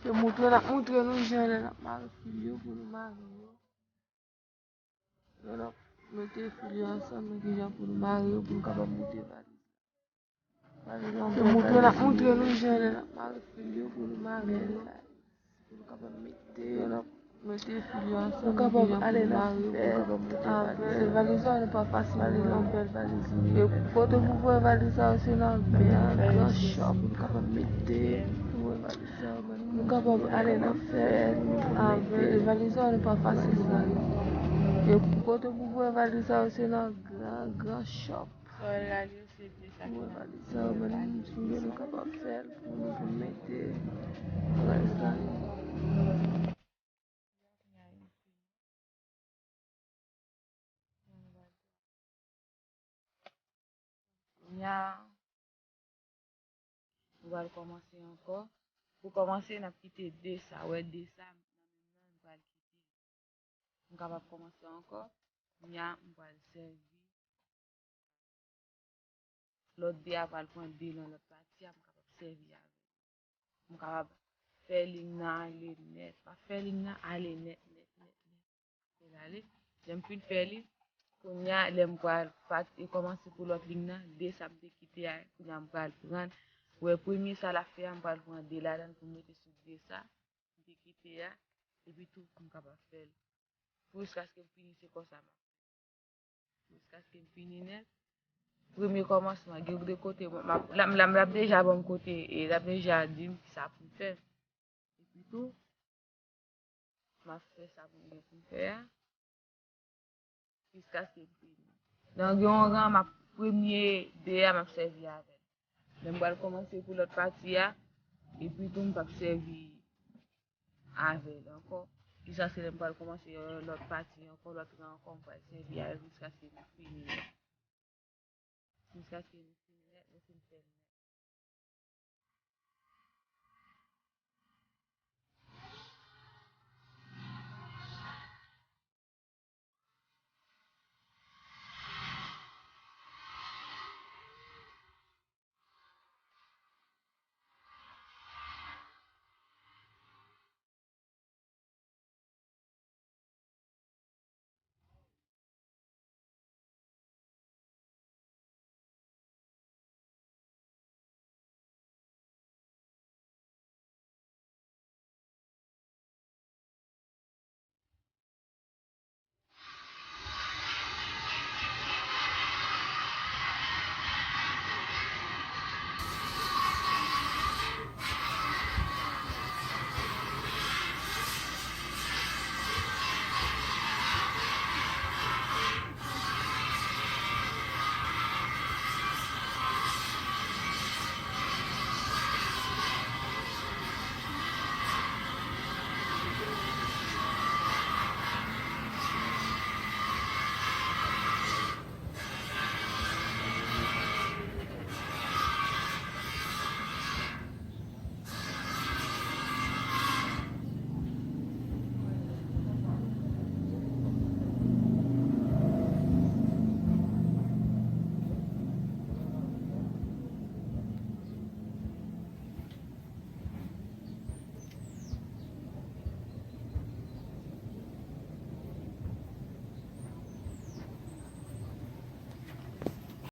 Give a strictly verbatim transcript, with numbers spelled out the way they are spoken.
Se moutre n ap moutre nou jan lè n ap mare fil yo pou nou mare yo. Lè n ap mete fil yo ansanm, men kijan pou nou mare yo, pou nou kapab moute valiz la. Se moutre n ap moutre nou jan lè n ap mare fil yo pou nou mare yo. Pou nou kapab mete, lè n ap mete fil yo ansanm, nou kapab ale nan fè avè valiz la, nou pa fasil nan bèl valiz. E kote pou voye valiz la, se nan gran shop. Pou nou kapab mete, pou voye valiz la, nou kapab ale nan fè avè valiz la, nou pa fasil nan. E kote pou voye valiz la, se nan gran, gran shop. Sa w wè la, yo se de sa ki nan valiz la, men nou kapab fè l pou nou, pou nou mete bagay sa yo. Kounye a, nou pral kòmanse ankò. Pou kòmanse, n ap kite de sa. Ou wè de sa, nan menm nan, nou pral kite. M kapab kòmanse ankò. Kounye a, m pral sèvi lòt de a, pral pran de nan lòt pati a, m kapab sèvi avè l. M kapab fè liy nan ale nèt. M ap fè liy nan ale nèt, nèt, nèt, nèt. Fè l ale. Lè m fin fè li, kounye a, lè m pral pa-, e kòmanse pou lòt liy nan, de sa m te kite a, kounye a m pral pran. Ou wè, premye sa l ap fè a, m pral pran de ladan l pou m mete sou de sa m te kite a, epi tou pou m kapab fè l. Jiskaske m fini, se konsa m ap fè. Jiskaske m fini nèt. Premye kòmansman, gen de kote, mwen, m ap, l ap, l ap, l ap deja ban m kote, e l ap deja di m kisa pou m fè. Epi tou, m ap fè sa pou m gen pou m fè a. Jiskaske m fini. Donk, gen yon ran, m ap premye de a, m ap sèvi avè l. Lè m pral kòmanse pou lòt pati a, epi tou, m p ap sèvi avè l ankò. Jiskaske lè m pral kòmanse yon lòt pati ankò, lòt ran ankò, m pral sèvi avè l jiskaske nou fini. Jiskaske nou fini nèt, nou fin fè l nèt.